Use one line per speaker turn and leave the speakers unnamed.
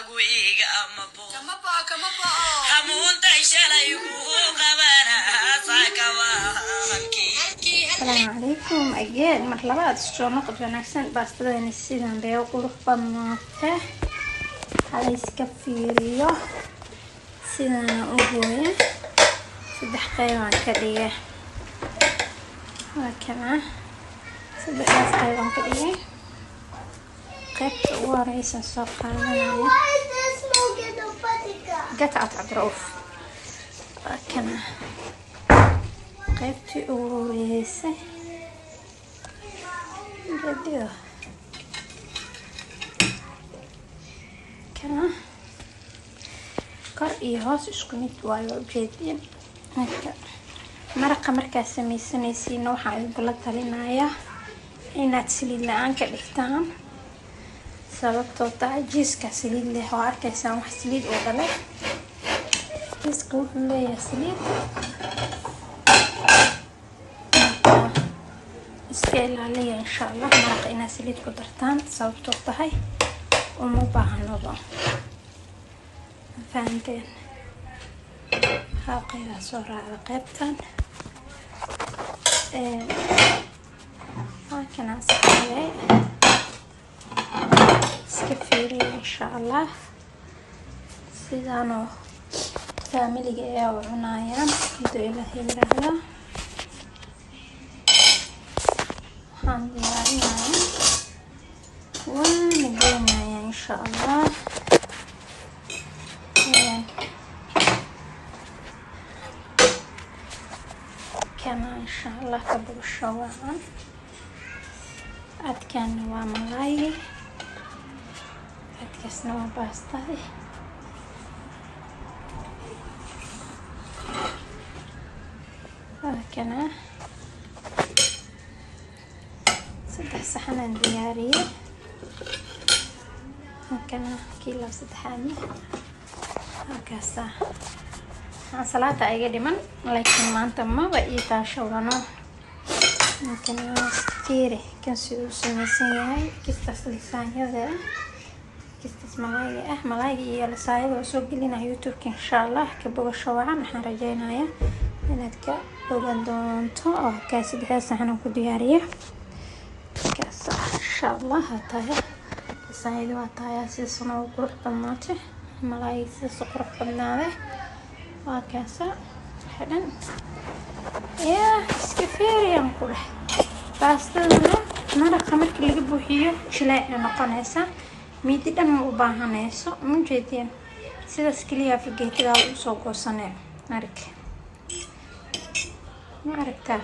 Hadalkaagu igama bo hamuuntay shalay kuu qabana saaka waa halkii.
Asalaamu calaykum again, mar labaad soo noqod wanaagsan. Baastadani sidan bay u qurux badnaatee, halayska fiiriyo. Sidana u gooya, saddex qeybaan ka dhigay. Waa kana, saddexdaas qeybaan ka dhigay. Qaybta ugu horeysan soo qaadanaya. Get out, Cabdirauf. Waa kana qaybtii ugu horeysay radiyo. Kana kor iyo hoos isku mid waayo, waa ujeediin. Marka maraqa markaad sameysanaysiina, waxaa idinkula talinayaa inaad saliid la-aan ka dhigtaan, sababtoo tahay jiiska saliid leh. Oo arkaysaan wax saliid oo dhalay, jiiska wuxuu leeyahay saliid. Marka iska ilaaliya, insha Allah, maraqa inaad saliid ku dartaan, sababtoo tahay uma baahnaba. Ma fahanteen? Hal qeybaa soo raacda qeybtan. Waa kana, asxaabey, iska fiiriya, insha Allah. Sidaanoo faamiliga ayaa u cunayaan haduu Ilaahay yiraahdo. Waxaan diyaarinayaa, waana geynayaa, insha Allah. Kana, insha Allah, ka bogsho wacan. Adkaana waa malaaygi, adkaasna waa baastadi. Waa kana, saddex saxanaan diyaariyey. Kana kii lab saddexaadna halkaasa. Salaada iga dhiman, laakiin maanta maba ii taashawano. Kana fiiri, kan siduu u sameysan yahay. Kistaas lisaanyada ah, kistaas malaayga ah. Malaayga iyo lisaanyada waa soo gelinaya YouTube-ka, insha Allah. Ka bogasho wacan. Waxaan rajeynayaa inaad ka bogan doonto. Oo kaa saddexdaas saxan ku diyaariya kaas, insha Allah. Waa tahay lisaanyada, waa tahay sidaasna u qurux badnaatay. Malaayga sidaas u qurux badnaaday. Waa kaasa xidhan yaa, iska fiiriyaan ku dheh. Baastadana maraqa marka laga buuxiyo jileecay noqonaysaa, midi dhan ma u baahanayso. Ma jeedeen? Sidaas keliya fargeetadaada usoo goosanee. Arag, ma aragtaa?